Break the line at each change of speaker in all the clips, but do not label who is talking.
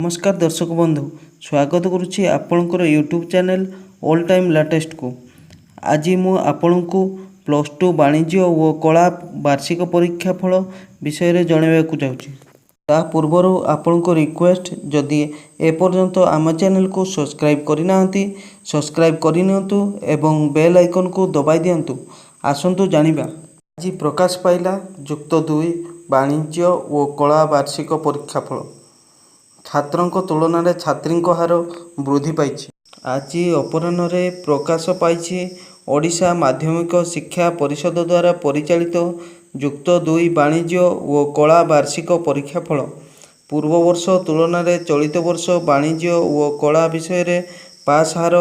ନମସ୍କାର ଦର୍ଶକ ବନ୍ଧୁ, ସ୍ୱାଗତ କରୁଛି ଆପଣଙ୍କର ୟୁଟ୍ୟୁବ୍ ଚ୍ୟାନେଲ୍ ଅଲ୍ ଟାଇମ୍ ଲାଟେଷ୍ଟକୁ। ଆଜି ମୁଁ ଆପଣଙ୍କୁ +2 ବାଣିଜ୍ୟ ଓ କଳା ବାର୍ଷିକ ପରୀକ୍ଷା ଫଳ ବିଷୟରେ ଜଣାଇବାକୁ ଯାଉଛି। ତା ପୂର୍ବରୁ ଆପଣଙ୍କୁ ରିକ୍ୱେଷ୍ଟ, ଯଦି ଏପର୍ଯ୍ୟନ୍ତ ଆମ ଚ୍ୟାନେଲକୁ ସବସ୍କ୍ରାଇବ୍ କରିନାହାନ୍ତି, ସବସ୍କ୍ରାଇବ୍ କରିନିଅନ୍ତୁ ଏବଂ ବେଲ୍ ଆଇକନ୍କୁ ଦବାଇ ଦିଅନ୍ତୁ। ଆସନ୍ତୁ ଜାଣିବା। ଆଜି ପ୍ରକାଶ ପାଇଲା ଯୁକ୍ତ ଦୁଇ ବାଣିଜ୍ୟ ଓ କଳା ବାର୍ଷିକ ପରୀକ୍ଷା ଫଳ। ଛାତ୍ରଙ୍କ ତୁଳନାରେ ଛାତ୍ରୀଙ୍କ ହାର ବୃଦ୍ଧି ପାଇଛି। ଆଜି ଅପରାହ୍ନରେ ପ୍ରକାଶ ପାଇଛି ଓଡ଼ିଶା ମାଧ୍ୟମିକ ଶିକ୍ଷା ପରିଷଦ ଦ୍ୱାରା ପରିଚାଳିତ ଯୁକ୍ତ ଦୁଇ ବାଣିଜ୍ୟ ଓ କଳା ବାର୍ଷିକ ପରୀକ୍ଷା ଫଳ। ପୂର୍ବ ବର୍ଷ ତୁଳନାରେ ଚଳିତ ବର୍ଷ ବାଣିଜ୍ୟ ଓ କଳା ବିଷୟରେ ପାସ୍ ହାର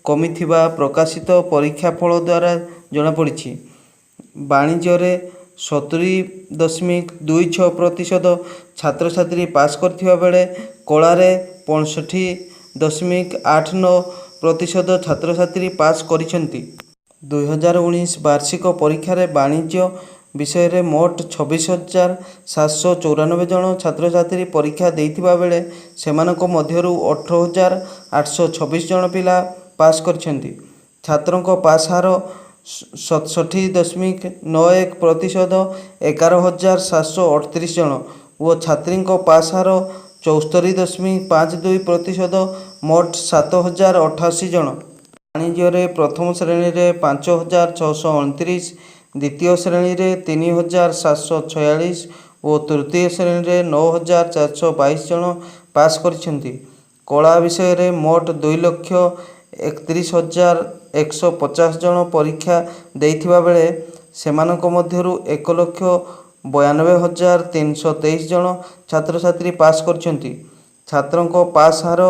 କମିଥିବା ପ୍ରକାଶିତ ପରୀକ୍ଷା ଫଳ ଦ୍ୱାରା ଜଣାପଡ଼ିଛି। ବାଣିଜ୍ୟରେ 70.26% ଛାତ୍ରଛାତ୍ରୀ ପାସ୍ କରିଥିବା ବେଳେ କଳାରେ 65.89% ଛାତ୍ରଛାତ୍ରୀ ପାସ୍ କରିଛନ୍ତି। 2019 ବାର୍ଷିକ ପରୀକ୍ଷାରେ ବାଣିଜ୍ୟ ବିଷୟରେ ମୋଟ 26,794 ଜଣ ଛାତ୍ରଛାତ୍ରୀ ପରୀକ୍ଷା ଦେଇଥିବା ବେଳେ ସେମାନଙ୍କ ମଧ୍ୟରୁ 18,826 ଜଣ ପିଲା ପାସ୍ କରିଛନ୍ତି। ଛାତ୍ରଙ୍କ ପାସ୍ ହାର 67.91%, 11,738 ଜଣ ଓ ଛାତ୍ରୀଙ୍କ ପାସ୍ ହାର 74.52%, ମୋଟ 7,088 ଜଣ। ବାଣିଜ୍ୟରେ ପ୍ରଥମ ଶ୍ରେଣୀରେ 5,629, ଦ୍ୱିତୀୟ ଶ୍ରେଣୀରେ 3,746 ଓ ତୃତୀୟ ଶ୍ରେଣୀରେ 9,422 ଜଣ ପାସ୍ କରିଛନ୍ତି। କଳା ବିଷୟରେ ମୋଟ 2,31,150 ଜଣ ପରୀକ୍ଷା ଦେଇଥିବା ବେଳେ ସେମାନଙ୍କ ମଧ୍ୟରୁ 1,92,323 ଜଣ ଛାତ୍ରଛାତ୍ରୀ ପାସ୍ କରିଛନ୍ତି। ଛାତ୍ରଙ୍କ ପାସ୍ ହାର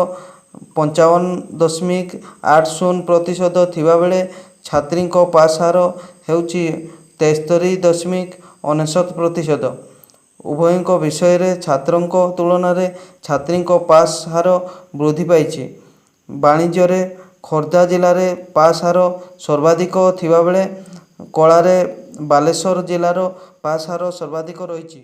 55.80% ଥିବାବେଳେ ଛାତ୍ରୀଙ୍କ ପାସ୍ ହାର ହେଉଛି 73.99%। ଉଭୟଙ୍କ ବିଷୟରେ ଛାତ୍ରଙ୍କ ତୁଳନାରେ ଛାତ୍ରୀଙ୍କ ପାସ୍ ହାର ବୃଦ୍ଧି ପାଇଛି। ବାଣିଜ୍ୟରେ ଖୋର୍ଦ୍ଧା ଜିଲ୍ଲାରେ ପାସ୍ ହାର ସର୍ବାଧିକ ଥିବାବେଳେ କଳାରେ ବାଲେଶ୍ୱର ଜିଲ୍ଲାର ପାସ୍ ହାର ସର୍ବାଧିକ ରହିଛି।